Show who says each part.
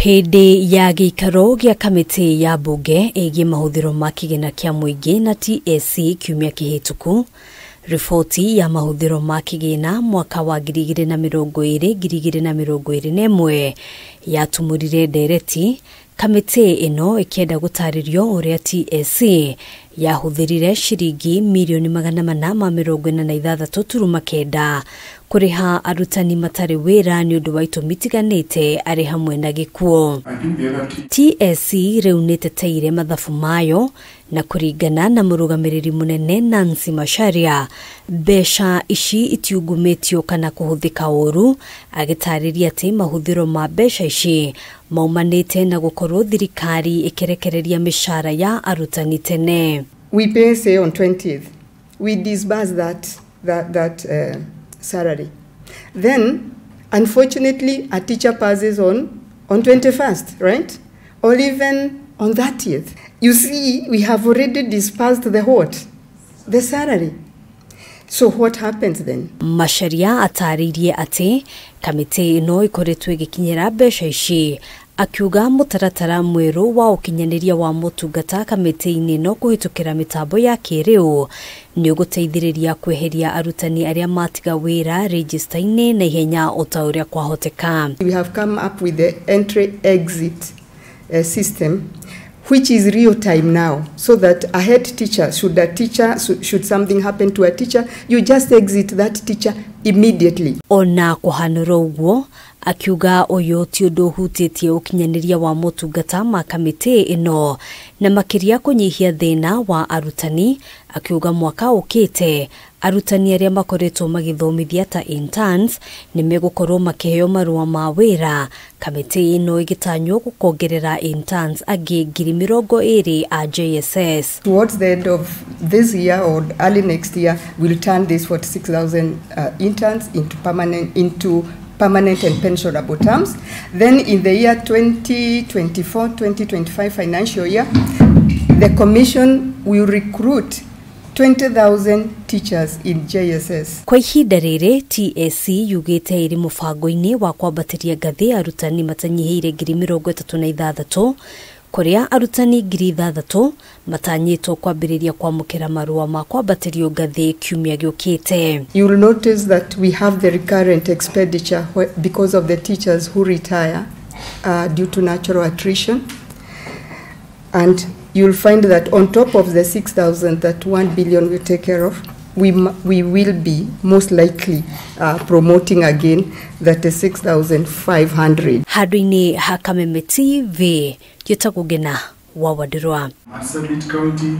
Speaker 1: Hĩndĩ ya gĩikaro gĩa kamĩtĩ ya mbunge ĩgiĩ mahũthĩro ma kĩgĩna kĩa mũingĩ na TSC kiumia kĩhĩtũku, riboti ya mahũthĩro ma kĩgĩna mwaka wa 2020 2021 yatumũrire ndereti. Kamĩtĩ ĩno ĩkĩenda gũtarĩrio ũrĩa TSC yahũthĩrire ciringi mirioni 446.9 kũrĩha arutani matarĩ wĩra nĩ ũndũ wa itũmi itiganĩte arĩ hamwe na gĩkuũ. TSC rĩu nĩteteire mathabu mayo na kũringana na mũrũgamĩrĩri mũnene Nancy Macharia, mbeca ici itiungumĩtio kana kũhũthĩka ũru, agĩtarĩria atĩ mahũthĩro ma mbeca ici maumanĩte na gũkorwo thirikari ĩkĩrekereria mĩcara ya arutani tene.
Speaker 2: We pay, say, on 20th. We disburse that salary. Then, unfortunately, a teacher passes on 21st, right? Or even on 30th. You see, we have already disbursed the what? The salary. So what happens then?
Speaker 1: Macharia atarĩirie atĩ kamĩtĩ ĩno ĩkoretwo ĩgĩkinyĩra mbeca ici, akiuga mũtaratara mwerũ wa ũkinyanĩria wa motungata kamĩtĩ-inĩ ĩno kũhĩtũkĩra mĩtambo ya kĩrĩu nĩ ũgũteithĩrĩria kweheria arutani arĩa matiga wĩra rejista-inĩ na ihenya o ta ũrĩa kwahoteka.
Speaker 2: We have come up with the entry exit system, which is real time now, so that a head teacher, should something happen to a teacher, you just exit that teacher immediately.
Speaker 1: Ona kũhanũra ũguo, akiuga ũyũ ti ũndũ ũhutĩtie ũkinyanĩria wa motungata ma kamĩtĩ ĩno na makĩria kũnyihia thĩna wa arutani, akiuga mwaka ũkĩte arutani arĩa makoretwo magĩthomithia ta interns nĩ megũkorwo makĩheo marũa ma wĩra, kamĩtĩ ĩno ĩgĩtanywo gũkongerera interns angĩ 20,000 a JSS.
Speaker 2: Towards the end of this year or early next year, we'll turn these 46,000 interns into permanent and pensionable terms. Then in the year 2024-2025 financial year, the Commission will recruit 20,000 teachers in JSS.
Speaker 1: Kwa ihinda rĩrĩ, TSC yugĩte ĩrĩ mũbango-inĩ wa kwambatĩria ngathĩ arutani matanyihĩire 36,000 kũrĩa arutani 6,000 matanyĩtwo kwambĩrĩria kwamũkĩra marũa ma kwambatĩrio ngathĩ kiumia gĩũkĩte.
Speaker 2: You will notice that we have the recurrent expenditure because of the teachers who retire due to natural attrition, and you'll find that on top of the 6,000 that 1 billion will take care of, we will be most likely promoting again that is 6,500.
Speaker 1: Handũ-inĩ ha Kameme TV, njĩtagwo Ngĩna wa Wandirwa.
Speaker 3: Marsabit County.